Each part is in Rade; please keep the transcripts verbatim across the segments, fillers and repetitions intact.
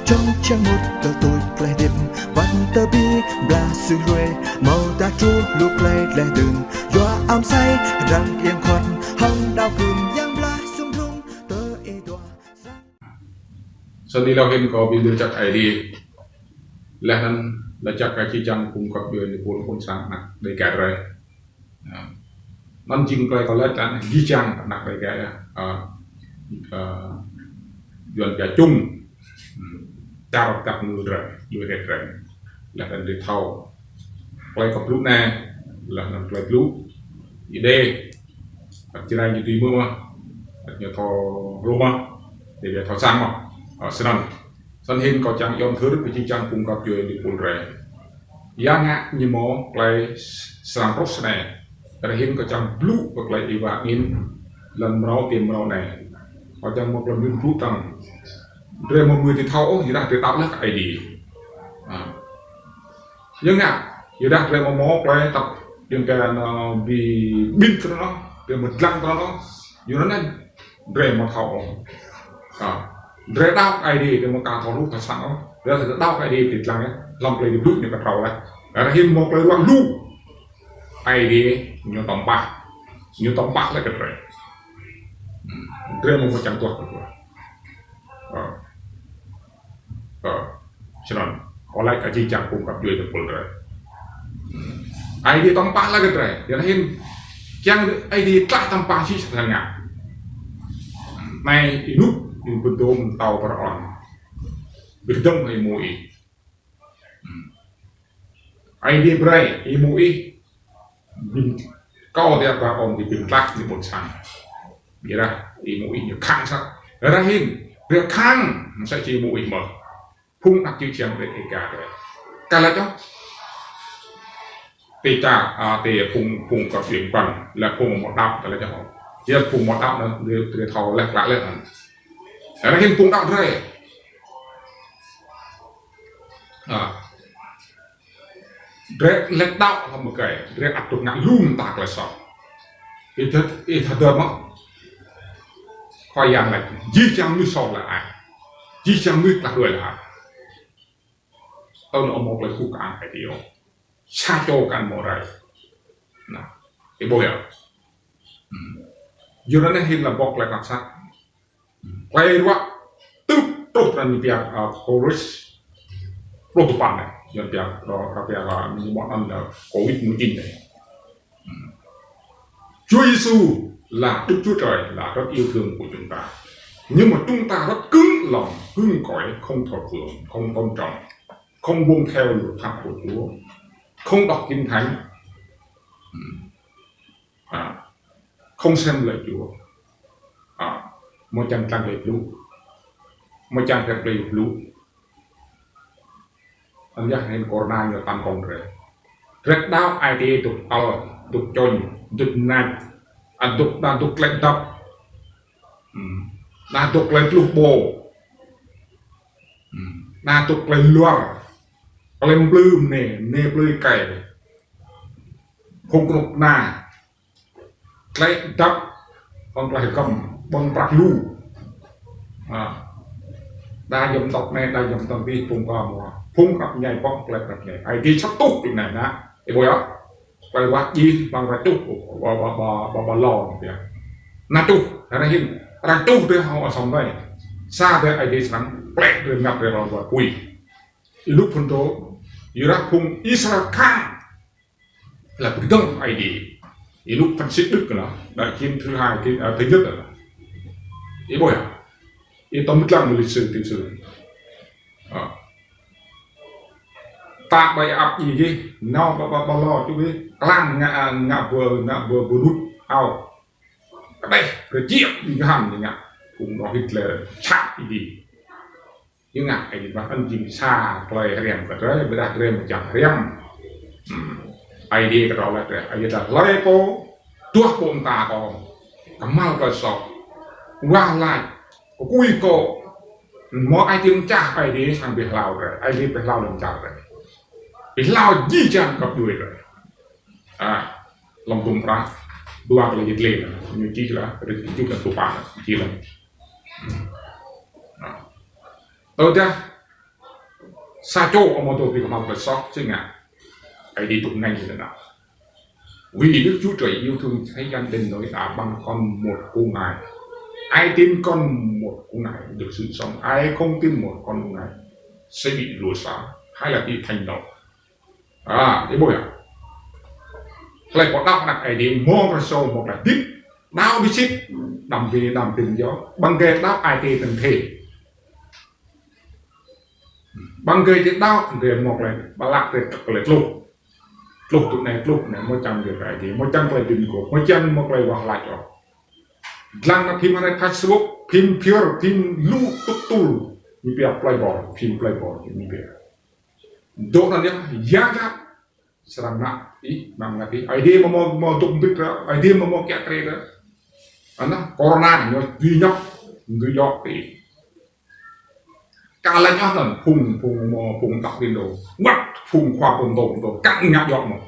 Čŏng čiăng mŭt tơ tuč klei hdĭp, wăt tơ bi blah sui hlue, mâo dah truh lu klei dleh dơ̆ng, yua amsei răng iêng khuăt, hŏng đao kưm yang blah sum drŭng tơ êa dua. Snăn êlâo hĭn kâo bi mni lač jăk Aê Diê. Leh anăn lač jăk kơ jih jang phung găp djuê êpul ƀuôn sang anak Dêga drei. Anăn jing klei kâo lač anăn jih jang anak Dêga, ơ, ơ, Yuăn pia čŭng. Hmm. Čar găp djuê drei, djuê drei. Leh anăn drei thâo klei kâo blŭ anei, leh anăn klei blŭ Êđê. Ăt jrai ñu tui mơh, ăt ñu thâo hlô mơh, drei thâo săng mơh. Ơ, snăn. Snăn hĭn kâo čiăng iêu mthưr kơ jih jang phung găp djuê êpul drei. Ya ngă ñu mâo klei srăng truh snei. Drei hĭn kâo čiăng blŭ kơ klei êwa angĭn lăn mrâo ti mrâo anei. Kâo čiăng mâo klei mĭn blŭ tăng. Drei amâo mâo dưi thâo ôh, ƀiădah drei đăo leh kơ Aê Diê. Ơ. Ya ngă, ƀiădah drei amâo mâo klei tăp, yang kơ anăn bi ƀĭn tơ anăn, drei amâo dlăng tơ anăn, yua anăn drei amâo thâo ôh. Ơ. Drei đăo Aê Diê, drei amâo ka thâo lu thâo săng ôh. Drei đăo Aê Diê, drei dlăng yơh, hlăm klei blŭ ñu ktrâo leh. Drei hĭn mâo klei ruah lu. Aê Diê ñu tăm pah. Ñu tăm pah leh kơ drei. Hmm. Drei amâo mâo čiăng duah kơ drei. Ơ. Ơ. Snăn. Kâo lač kơ jih jang phung găp djuê êpul drei. Aê Diê tăm pah leh kơ drei. Drei hĭn čiăng Aê Diê tlaih tăm pah si sa ngă. Anei ênuk, ênuk bi dôk mtao Pharaôn. Bi kdơ̆ng hŏng Y-Môis. Aê Diê brei Y-Môis bi kâo ti Pharaôn bi bi mtlaih ti ƀuôn sang. Ƀiădah Y-Môis ñu khăng sah. Drei hĭn, drei khăng, msĕ si Y-Môis mơh. Phung anak čư̆ čhiăng drei êka drei. Ka lač ôh. Ti čar, a, ti phung, phung găp djuê ƀuôn, leh phung amâo đăo, ka lač ôh. Yua phung amâo đăo anăn, drei, drei thâo leh klă leh anăn. Drei hĭn phung đăo drei. A. Drei leh đăo hlăm mgei, drei ăt dôk ngă lu mta klei soh. Ih thâo, ih thâo dơ̆ng mơh. Khua Yang lač, jih jang mnuih soh leh ai. Jih jang mnuih klah đuĕ leh ai. Tơl amâo mâo klei kkuh kơang Aê Diê ôh. Sa čô kăn mâo rai. Nah, ih ƀuh yơh. Hmm. Yua anăn hĭn leh bŏ klei kăp sah. Klei ruă tŭ truh anăn ñu pia, a, Paulus. Pluh dua păn anei. Ñu pia, ro, ro pia la, ñu mâo anăn la Covid mười chín anei. Hmm. Chúa Giêsu là Đức Chúa Trời, là rất yêu thương của chúng ta. Nhưng mà chúng ta rất cứng lòng, cứng cỏi, không thờ phượng, không tôn trọng, không buông theo luật pháp của Chúa, không đọc Kinh Thánh. Hmm. À, không xem lời Chúa. À, amâo čiăng dlăng klei blŭ. Amâo čiăng dlăng klei blŭ. Anăn yơh hĭn corona ñu tăm kŏng drei. Drei đăo Aê Diê dôk ăl, dôk čŏng, dôk nač, a, dôk, đa dôk klei dăp. Hmm. Đa dôk klei tluh ƀô̆. Hmm. Đa dôk klei luar. Klei mplư mnê, mnê mplư êkei. Phung knŭk kna. Klei dăp, hŏng klei hgăm, ƀơ̆ng prăk lu. A. Đa yăm dôk anei, đa yăm dôk dih, phung kơ mâo. Phung knap mñai bŏ, klei knap mñai. Aê Diê săp tuh ti anei nă. Ih ƀuh yơh. Klei wah jih, ƀăng rah čuh, ba, ba, ba, ba, ba lo, ya. Nă čuh, hra hin. Rah čuh drei hŏng asăm drei. Sa drei Aê Diê srăng, plĕ drei ngă drei hlăm wăt pui. Ênuk phŭn dô, êrah phung Israel khăng. Là bi kdơ̆ng Aê Diê. Ênuk phân xích Đức là đại chiến thứ hai, thứ, à, thứ nhất là. Ih ƀuh yơh. Ih tăm mtlang mơ̆ng lịch sử tiểu sử. À. Ta ƀai ăp ih jih, nao ba, ba, ba lo čuh ih, klang ngă, ngă bơ, ngă bơ, bơ đut, ao. Kđeh, kơ čiêp, ih khan, ih ngă. Phung đŏ Hitler, čăp ih jih. Ñu ngă Aê Diê wah anăn jing sa klei hriăm kơ drei, ƀiădah drei mčang hriăm. Hmm. Aê Diê ktrâo leh drei, Aê Diê ta hlei pô, duah pô mta kâo, kmhal klei soh, wah lač, kkui kâo, mâo ai tiê mčah Aê Diê srăng bi hlao drei, Aê Diê bi hlao lăn čar drei. Bi hlao jih jang găp djuê drei. À, hlăm dŭm prah, dua klei yăl dliê, ñu čih lah, rĭt čuh lah, dua păn, čih lah. À. Tơdah, Sa čô amâo dôk bi kmhal klei soh si ngă. Aê Diê tŭ ngêñ leh anăn. Vì Đức Chúa Trời yêu thương thế gian đến nỗi đã ban con một của Ngài. Ai tin con một của Ngài được sự sống, ai không tin một con của Ngài sẽ bị rủa xả hay là bị thanh nộp. À, ih ƀuh yơh. Hlei pô đăo anak Aê Diê mâo Krist mâo klei hdĭp. Đăo bi sĭt, đăm bi đăm tin yơh. Ƀăng gai đăo ai tiê tin thê. Ƀăng gai ti đăo, gai mâo klei, ƀă lă gai tăk klei tluh. Tluh tŭ anei, tluh anei, mâo čiăng gai klei Aê Diê, mâo čiăng klei bi mguôp, mâo čiăng mâo klei wah lač ôh. Dlăng na phim anei Facebook, phim pioh, phim lu tŭk tŭl, ñu pia Playboy, phim Playboy, ñu pia. Dôk anăn yơh, ya găp, srăng ngă, ih, mă ngă ih, Aê Diê mâo mâo mâo dôk mbĭt ra, Aê Diê mâo mâo kiă kriê ra. Anăn, corona anei, ñu dưi ñăp, dưi djŏ ti. Ka lač ah anăn, phung, phung mâo, phung đăo Windows. Wăt, phung khua pô mtô, mtô, kăn ngă djŏ mơh.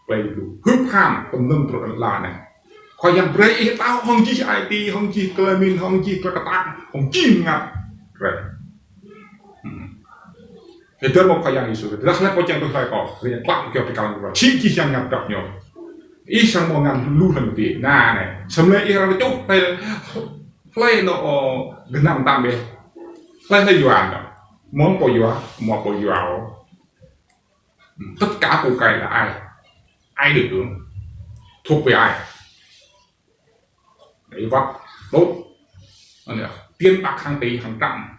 Klei lu. Hưp ham, kơ mnơ̆ng truh lăn ala anei. Khua Yang brei ih đăo hŏng jih ai tiê, hŏng jih klei mĭn, hŏng jih klei ktang, hŏng jih mngăt. Brei. Hmm. Hdơr mâo Khua Yang Yêsu. Dah hlei pô čiăng tui hlue kâo, hlue klă kơ kâo ti kal. Čih jih jang mngăt dăp ñu. Ih srăng mâo ngăn lu hlăm ti. Nah, anei. Samlei ih arăng čuh, hlei, hlei nô, ơ, gnăm tam ih. Hlei hlei yua nô. Mâo pô yua, mâo pô yua ôh. Tất cả của cải là ai? Ai được hưởng? Thuộc về ai? Để vắt, đốt. Tiền bạc hàng tỷ, hàng trăm.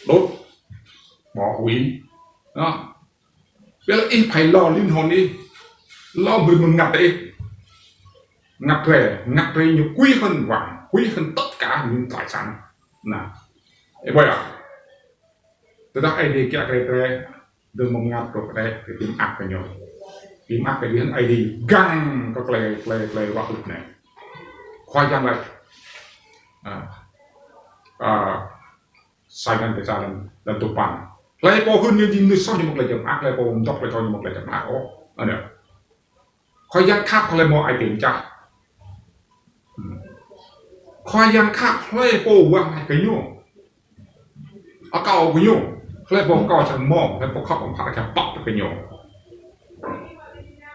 Đốt. Bỏ hủy. Đó. Ƀiădah ih phải lo linh hồn ih. Lo mnuih mngăt ih. Mngăt drei, mngăt drei ñu quý hơn vàng, quý hơn tất cả những tài sản. Nah. Ơ, ƀuh yơh. Tơdah Aê Diê kiă kriê drei, drei mâo mngăt truh kđeh, drei bi mơak kơ ñu. Bi mơak kơ Aê Diê, Aê Diê găng kơ klei, klei, klei ruă hrup anei. Khua Yang lač. À, à, Sa Yang Têsalônik, dua păn. Hlei pô hưn ñu jing mnuih soh ñu mâo klei jăk mơak, hlei pô mdŏ klei soh ñu mâo klei jăk mơak ôh. Anei. Khua Yang khăp hlei mâo ai tiê mčah. Khua Yang khăp hlei pô wah lač kơ ñu. Akâo kơ ñu. Hlei pô akâo čiăng mâo, hlei pô khăp ƀăng bhă čiăng pŏk kơ ñu.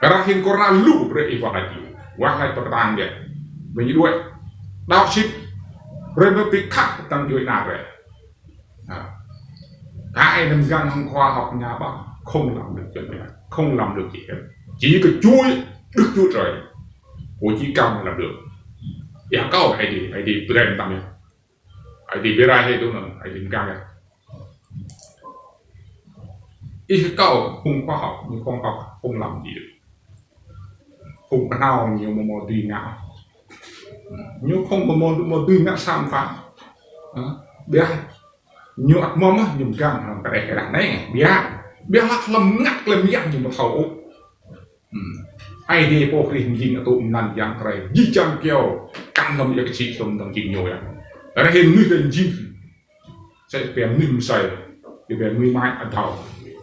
Arăng hĭn kơ arăng lu brei ih wah lač. Wah lač pơkơtang biă. Bi ñu đuĕ. Đăo sĭt. Brei mơ̆ bi khăp tăng djuê ana drei. À. Cái năm răng hông khoa học nhà bác không làm được chuyện này, không làm được gì hết. Chỉ có Chúa, Đức Chúa Trời của chỉ cao mới làm được. Ya kâo Aê Diê, Aê Diê brei mtam ya. Aê Diê brei hĕ tŭ anăn, Aê Diê mgang ya. Ih kâo hông khoa học, ñu không học, không làm gì được. Phung knhâo ñu mâo mâo dưi ngă. Ñu không mâo mâo mâo dưi ngă sa mta. Hă? Ƀiădah ñu ăt mâo mơh ñu mgang hlăm kđeh kđeh anei. Ƀiădah, ƀiădah hlăm mngăt klei mơyang ñu amâo thâo ôh. Hmm. Aê Diê pô hrih mjing atŭ mnăn yang krei. Jih jang kyâo kăn hlăm ya kčĭ hlăm dơ̆ng jing ñu ya. Rei hĭn mnuih dơ̆ng jing. Sĕ pia mnuih msei, pia mnuih mai ăt thâo.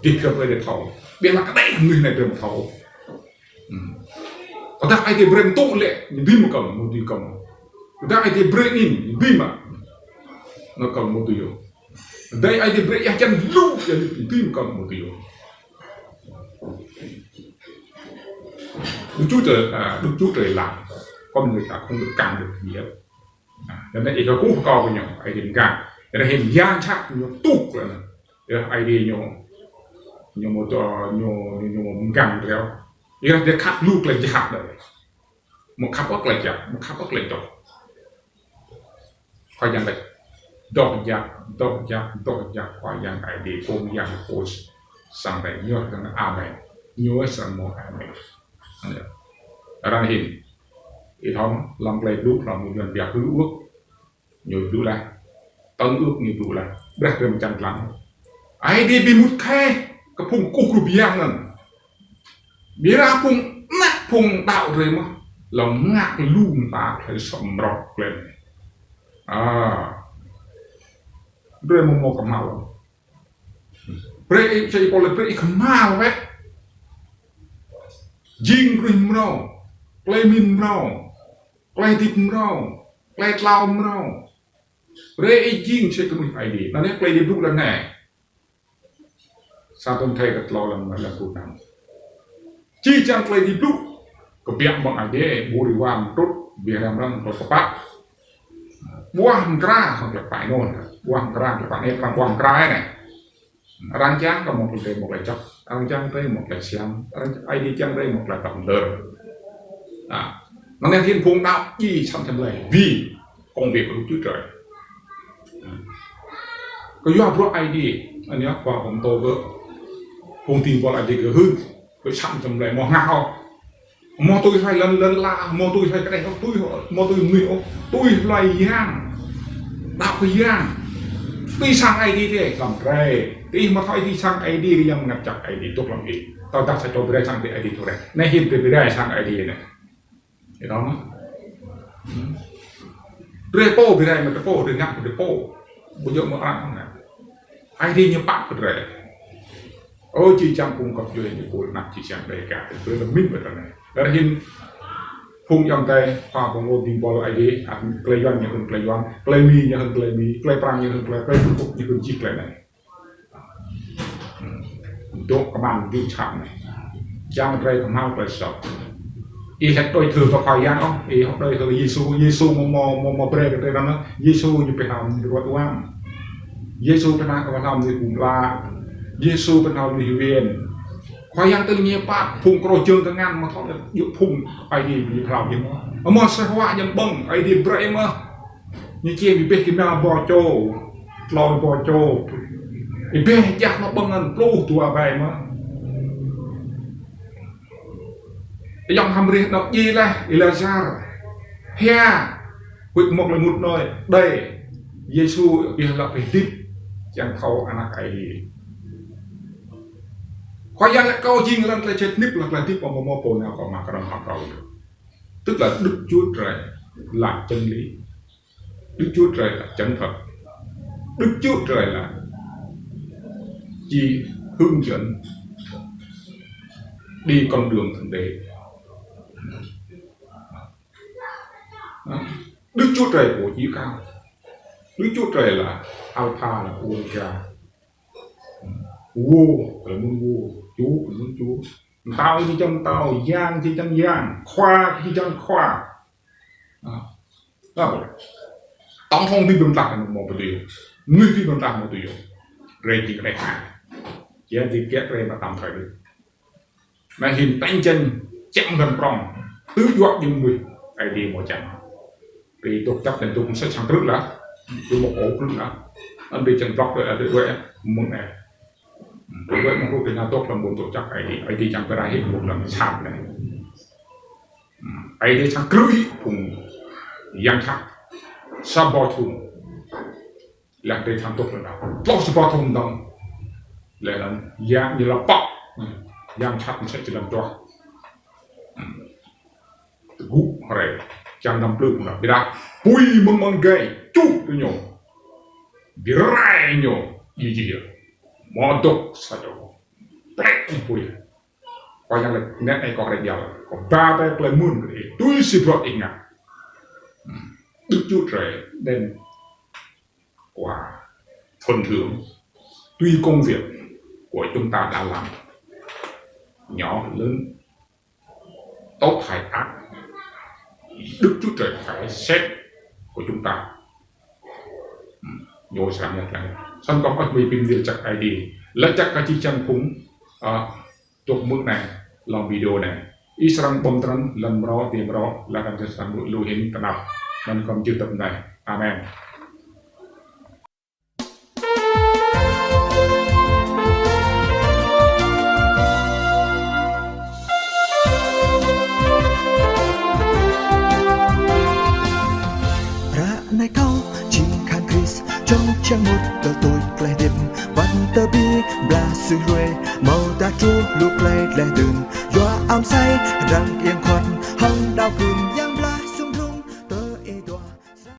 Dih kơ brei dih thâo. Ƀiădah kđeh mnuih anei brei mâo thâo. Hmm. Tơdah Aê Diê brei mtŭ lĕ, ñu dưi mkăm, mâo dưi kăm. Tơdah Aê Diê brei nin, ñu dưi mă. Mâo kăm mâo dưi yơh. Tơdah Aê Diê brei êa čan lu, ñu dưi mkăm mâo dưi yơh. Đức Chúa Trời, à, Đức Chúa Trời làm, con người ta không được cản được gì hết. À, cho nên ih kkuh kâo kơ ñu, Aê Diê mgang. Cho nên hĭn yang jhat ñu tuh leh anăn. Ya, Aê Diê ñu, ñu mâo tơ, ñu, ñu, ñu mgang drei. Ya, drei khăp lu klei jhat drei. Mâo khăp ôh klei jhat, mâo khăp ôh klei doh. Khua Yang lač, doh jhat, doh jhat, doh jhat, Khua Yang Aê Diê, Khua Yang Pô săng drei, ñu săng amen. Ñu săng mâo amen. Arăng hĭn. Ih hŏng, hlăm klei blŭ, hlăm mnuih biă hưn ôh. Ñu blŭ leh. Tơl ôk ñu blŭ leh. Brei drei mčang dlăng. Aê Diê bi mŭt kheh kơ phung kkuh rup yang anăn. Ƀiădah phung anak phung đăo drei mơh. Lŏ ngă lu mta klei soh mrâo klei. À. Drei mâo mâo kmhal. Brei ih, sa ih pô leh brei ih kmhal wĕ. Jing mnuih mrâo. Klei mĭn mrâo. Klei hdĭp mrâo, klei tlao mrâo. Brei ih jing msĕ knuih Aê Diê. Anăn klei Aê Diê blŭ leh anei. Sa thŭn thei kơ tlâo lăm, lăm pluh năm. Jih jang klei Aê Diê blŭ. Kbiă mơ̆ng Aê Diê, ƀu rĭ wam trŭt, bi hriăm răng kơ kpă. Ƀuah mkra, mâo klei kpă ênô. Ƀuah mkra, klei kpă ênô, arăng ƀuah mkra anei. Arăng čiăng kơ mâo klei, mâo klei jăk. Arăng čiăng drei mâo klei siam. Arăng, Aê Diê čiăng drei mâo klei tăp mdơr. À, năng neh hin phung đăo jih săm săm lei. Vì công việc của Đức Chúa Trời. Kyua bruă Aê Diê, anei yơh, khua pô mtô kơ phung dĭng buăl Aê Diê kơ hưn, kơ săm săm lei mâo ngă ôh. Mâo tui hlue lăn, lăn ala, mâo tui hlue kđeh ôh, tui, mâo tui mnuih ôh, tui hlue yang. Đăo kơ yang. Tui sang Aê Diê dih, hlăm drei. Tui mâo thâo tui sang Aê Diê, Yang Mngăt Jăk Aê Diê, dôk hlăm ih. Tơdah sa čô brei sang Aê Diê, Aê Diê dôk drei. Anei hin brei brei sang Aê Diê anei. Ih thâo mơh. Drei pô bi rai mơh, drei pô, drei ngă drei pô. Ƀu djŏ mơ̆ng arăng anei. Aê Diê ñu pap kơ drei. Ơ, jih jang phung găp djuê ñu pô anak jih jang Dêga. Drei lŏ mĭn ƀiădah anei. Drei hin phung ayŏng adei, khua pô mtô dĭng buăl Aê Diê, ăt klei Yuăn ñu hưn klei Yuăn, klei Mi ñu hưn klei Mi, klei Prăng ñu hưn klei, klei Trung Quốc ñu hưn jih klei anei. Dôk kman dŭ čhăp anei. Čiăng drei kmhal klei soh. Ih lač đuĕ thâo kơ Khua Yang ôh, ih đuĕ thâo Yêsu, Yêsu mâo, mâo, mâo, mâo brei kơ drei anăn, Yêsu ñu pioh hlăm ruăt wam. Yêsu pioh hlăm ñu bum la. Yêsu pioh hlăm ñu hwin. Khua Yang tơl ñu pap, phung krô jơ̆ng kngan mâo thâo, yua phung Aê Diê ñu pioh hlăm ñu mâo. Amâo sa hua ñu ƀơ̆ng, Aê Diê brei mơh. Ñu čiăng bi beh kơ nao boh čô, tlâo boh čô. Ih beh jah mâo ƀơ̆ng anăn pluh dua bai mơh. Ayŏng H'Mari anăn djiê leh, Êlazar. Hia, huĭ mơ̆ng leh mŭt anei, đei. Yêsu bi hlăp bi hdĭp, čiăng thâo anak Aê Diê. Khua Yang lač kâo jing lăn, klei sĭt, hnĭp leh, klei hdĭp, amâo mâo pô nao kơ Ama knŏng hŏng kâo. Tức là Đức Chúa Trời là chân lý. Đức Chúa Trời là chân thật. Đức Chúa Trời là chỉ hướng dẫn đi con đường thượng đế. Đó. Đức Chúa Trời của chỉ cao. Đức Chúa Trời là Alpha, là Omega. Vua, là môn vua, Chúa, là môn Chúa. Mtao jih jang mtao, yang jih jang yang, khua jih jang khua. Đó. Đó. Tổng thống ti bi mtlaih mâo mâo tui. Mnuih ti bi mtlaih mâo tui. Drei ti kđeh. Čiăng ti kiă drei mă tam thời. Anei hin têñ čêñ, čiăng hdơ̆ng prŏng. Tui yua jing mnuih, Aê Diê mâo čiăng. Ti dôk čăp ti dôk msĕ sang krư̆ lah. Ti mâo kơ krư̆ lah. Anăn ti čiăng blŏk đuĕ, đuĕ, đuĕ, mơ̆ng anei. Đuĕ mơ̆ng krư̆ ti nao dôk hlăm ƀuôn dôk čăp Aê Diê. Aê Diê čiăng bi rai hĭ ƀuôn hlăm sat anei. Aê Diê čiăng krư̆ hĭ phung yang jhat. Sa boh thŭn. Leh drei čiăng dôk leh anăn. Tlâo sa boh thŭn dơ̆ng. Leh anăn, yang ñu lŏ pŏk. Yang jhat msĕ čiăng lăn tuah. Tơgŭ hriê. Čiăng năm plư pơnă. Ƀiădah pui mơ̆ng mơ̆ng gai. Čuh tơ ñu. Bi rai ñu. Jih jih yơh. Mâo dôk sa čô. Plĕ pui. Khua Yang lač, nĕ anei kâo hriê djăl. Kâo ba brei klei mưn kơ ih. Tui si bruă ih ngă. Đức Chúa Trời đến qua phần thưởng tùy công việc của chúng ta đã làm, nhỏ lớn, tốt hay ác, Đức Chúa Trời phải xét của chúng ta. Ñu srăng lač leh. Snăn kâo ăt bi pĭn dơ̆ng čăk Aê Diê. Lač čăk kơ jih jang phung, a, dôk mơ̆ng anei, hlăm video anei. Ih srăng ƀuh trăn, lăn mrâo, ti mrâo, leh anăn srăng lu, lu hĭn tnap. Anăn kâo mjưh dăp anei. Amen. Ară anei kâo jing khăng Krist, čŏng čiăng mŭt tơl tuč klei hdĭp, wăn tơ bi blah sui hruê, amâodah truh lu klei dleh dưn, yua amsei hdrăng êng khŏt, hŏng đao kưm yang